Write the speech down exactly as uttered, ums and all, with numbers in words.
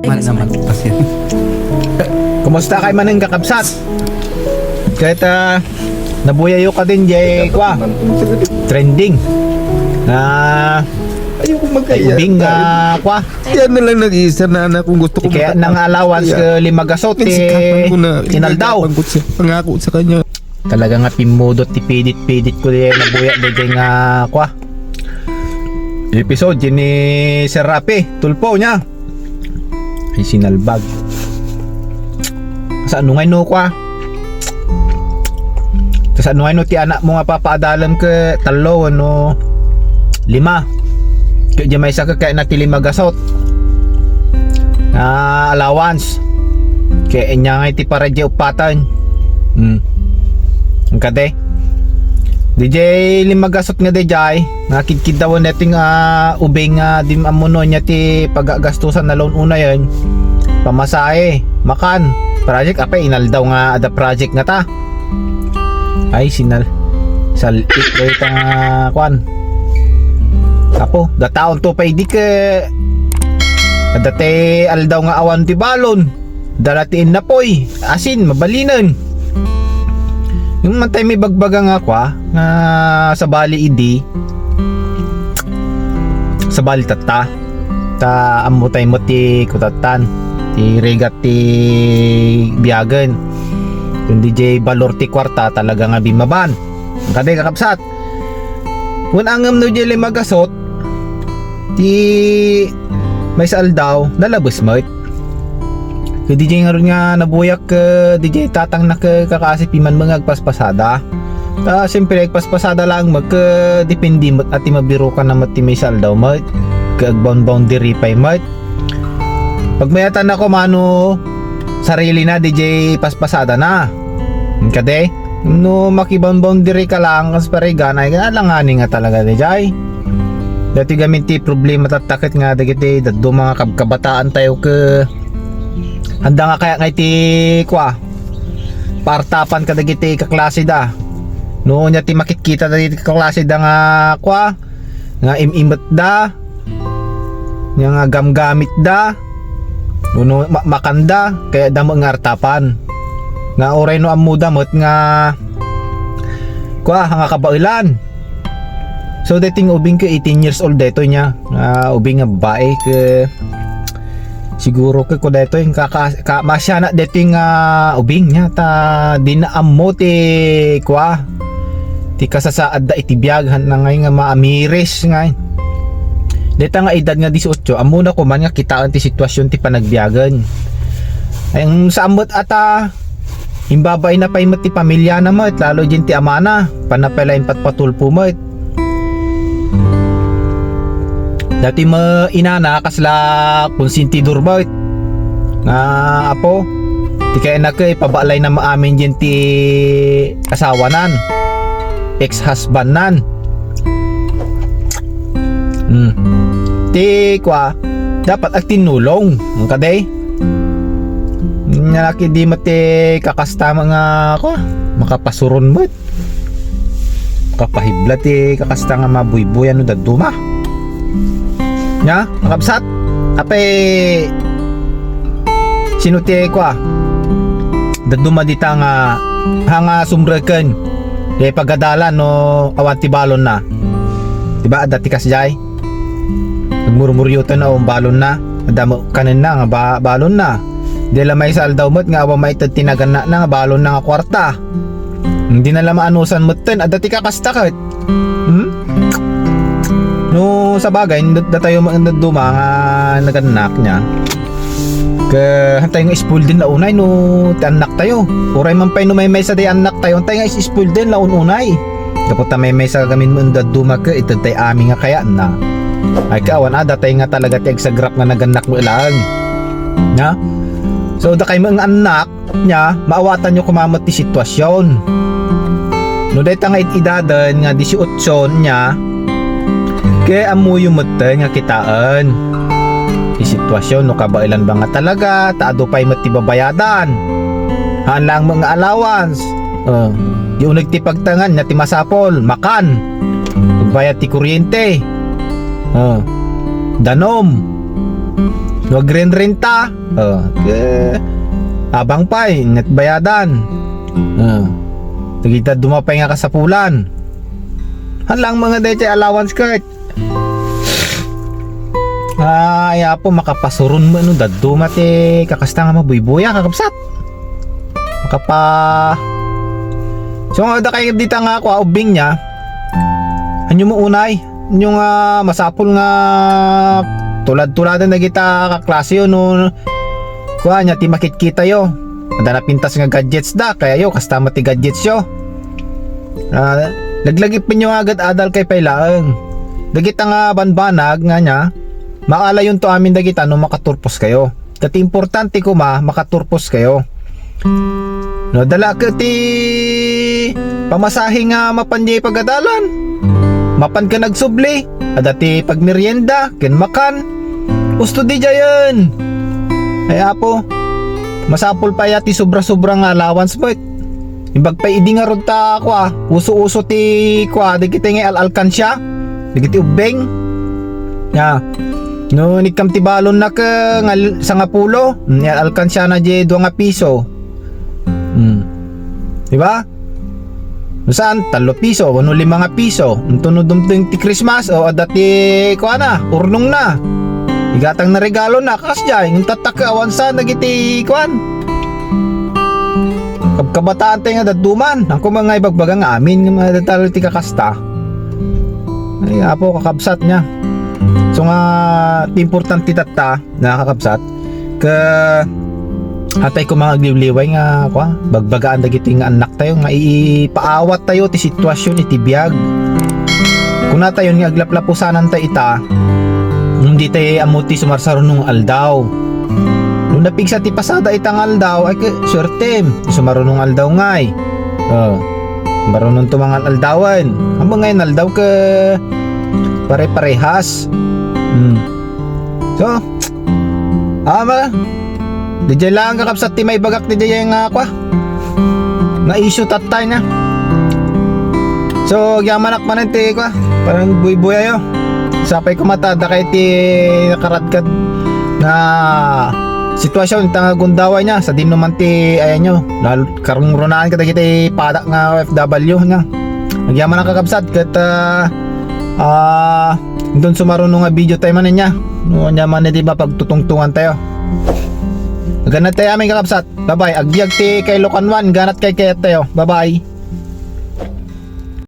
Naman, naman, pasyente. Kumusta kay manen, kakabsat? Ket, ah, nabuyayo kadin jay, kwa, trending. Ah, ayoko magkaya. Ay, ubing, ah, kwa. Yan na lang nag-iisa na anak kung gusto ko. Kaya maka- nang allowance, kaya ke lima gasot, eh, sikapan ko na, inaldaw. Sikapan ko siya. Pangako sa kanya. Talaga nga pimmudot ti pidit-pidit ko di nabuya dagiti nga, kwa, episode ni Sir Rapi Tulfo niya. Ay, sinalbag. Saan no nga no, kwa? Saan no nga no ti anakmo nga papaadalem ke tallo wenno lima? Ke di maysa ke kayatna ti lima gasot nga allowance. Ke anya nga iti para di uppaten. Hmm. Ang kade. Di jay lima gasot nga di jay, nga kidkiddawan daytoy nga ubing nga di ammo no ania ti pagagastusan na laon unayen. Pamasahe, makan, project, apay, inaldaw nga adda project nga ta. Ay, sinal-, sal-it dayta nga, kwan. Apo, dataon to pay di ke, adda ti aldaw nga awan ti balon. Dala ti innapoy, asin, mabalinen. Yung man tayo may bagbaga nga kwa, nga sabali idi, sabali tatta. Ta ammo tayo mo ti kutatan, ti rigat ti biyagen. Kundi jay balor ti kwarta talaga nga bimaban. Ang kaday kakabsat. Wen angem no jay lima gasot, ti maysa aldaw, nalabes met. Ket di jay ngarud nga nabuyak, eh, di jay tatangna ke kakasi piman met nga agpaspasada. Ta, siyempre, agpaspasada laeng met, ket depende met a ti mabirukan na met ti maysa aldaw met. Ket agbound-boundary pay met. Pagmayatan na kumano, sarili na, di jay paspasada na. Kade? No makibound-boundary ka lang, kas parigan, ay, alanganin nga talaga, di jay. Dati gamin ti problema tattaket nga dagiti dadduma nga kabkabataan tayo ke. Anda nga kaya nga iti, kwa, paartapan kadagiti kaklase da. No, nya ti makitkita dagiti kaklase da nga, kwa, nga im-imet da, nya nga gamgamit da, wenno ma-, makan da, kaya da met nga artapan. Nga uray no ammo da met nga, kwa, nga kabaelan. So, daytoy nga ubing ke eighteen years old daytoy nya. Ah, ubing nga babae ke siguro ke ko daytoy ka, ka, ka masiana daytoy nga ubing nya ta di na ammo ti kua ti kasasaad da iti biag han na ngay nga maamiris ngay. Dayta nga edad nga dieciocho, ammo na kuman nga kitaen ti sitwasyon ti panagbiagen. Ay, ang saan met ata, imbabain na pay met ti pamilya na met, lalo din ti amana, panapay la impatpatulpo met. Dati met inana, kasla konsentidor met. Nga apo, ti kayatna ke, ipabaalay na maamin din ti asawanan, ex-husbandnan. Hmm. Ti kua, dapat agtinnulong. Ang kaday? Nya laki di met ti kakasta nga kua, makapasuron met. Makapahibla ti kakasta nga mabuybuyan no dadduma. Nya, makabsat? Apay, sino ti kua? Dadduma dita nga, ha nga sumreken. Di pagadalan no awan ti balon na. Diba, adda ti kasjay? Nagmurmuryoten a umbalon na. Adda mo kanenna nga ba-, balon na. Di la maysa aldaw met nga awan maited ti nagannak na nga balon na nga kwarta. Hindi na la maanusan metten. Adda ti kakasta ket. Hmm? No, sabagay, n-, datayo met nga duma nga nagannak nya. Ke, hantay nga spoiled din la unay no ti annak tayo. Uray man pay no maymaysa day annak tayo, hantay nga is-, spoiled din la ununay. Gapu ta maymaysa gamin mo unda duma ke, ited tay amin nga kayatna. Ay, kaawan, ah, datay nga talaga ti agsagrap nga nagannak mo laeng. Nya? So, dakay mo nga annak, nya, maawatanyo koma met ti sitwasyon. No dayta nga id-idaden nga dieciocho nya, ke ammoyo metten nga kitaen ti sitwasyon no kabaelan ba nga talaga, ta adu pay met ti babayadan. Haan lang met nga allowance. Oh, di uneg ti pagtangan nya ti masapol, makan. Bayad ti kuryente. Oh, danom. No agrenrenta, o, eh, abang pay, net bayadan. O, dagita dumapay nga kasapulan. Haan lang met daytoy allowance ket. Ay, Apo, makapasuron met no dadduma ti kakasta nga mabuybuya, kakabsat. Makapa-, so, nga adda kay dita nga kua, ubbing nia. Ania met unay? Ania nga masapul nga tulad-tuladen dagita kaklasiyo no kua nia ti makitkitayo. Adda napintas nga gadgets da, kayatyo, kasta met ti gadgetsyo. Ah, laglagipenyo nga agad adal kay pay laeng. Dagita nga banbanag nga nia, maalayonto amin dagita no makaturposkayo. Ket importante koma, makaturposkayo. No, adda la ket ti pamasahe nga mapan diay pagadalan. Mapan ken agsubli, adda ti pagmerienda, ken makan. Usto diayen. Ay, Apo, masapul pay a ti sobra-sobra nga allowance met. Imbag pay idi ngarud ta, kua, uso-uso ti, kua, dagiti nga al-alkansya, dagiti ubbing. Ya. No, inikkam ti balon na ke nga l-, sangapulo, mm, al-alkansya na di dua nga piso. Hmm. Di ba? No saan, tallo piso, wenno lima nga piso. Inton no dumteng ti Christmas, o, adda ti, kua na, urnong na. Igatang na regalo na, kas diay, ngem tatta ke awan saan dagiti, kuan. Kabkabataan tayo nga dadduman. Ang kuma nga ibagbaga nga amin nga mga detalye ti kakasta. Ay, Apo, kakabsat nia. So nga, ti importante tatta, nakakabsat, ke atay ko mga agliwliway nga, kwa, bagbagaan dagiti nga annak tayo, nga ipaawat tayo ti sitwasyon iti biag. Kuna tayo nga aglaplapusanan tayo ita, hindi tayo amo ti sumarsarunong aldaw. No napigsa ti pasada ita nga aldaw, ay ke, suertem, sumarunong aldaw ngay. Oh, marunong tumangan aldawan. Amo ngay aldaw ke pare-parehas. Hmm. So, ama, didiay lang kakabsat ti maibagak didiay nga, kwa, nga issue tattay na. So, agyamanak manen ti, kwa, parang buybuyayo. Sapay ko mata, dakay ti nakaradkad nga sitwasyon, ita nga gundaway nia, sadino man ti, ayan nyo, lalo, karungrunaan kadagiti padak nga O F W nia. Agyamanak kakabsat, ket, ah, ah, Inton sumaruno nga video tayo man nia. No, ania man iti mapagtutungtungan tayo. Ganat tayo amin kakabsat. Bye-bye. Agbiag ti kay Locanwan. Ganat kay kayat tayo. Bye-bye.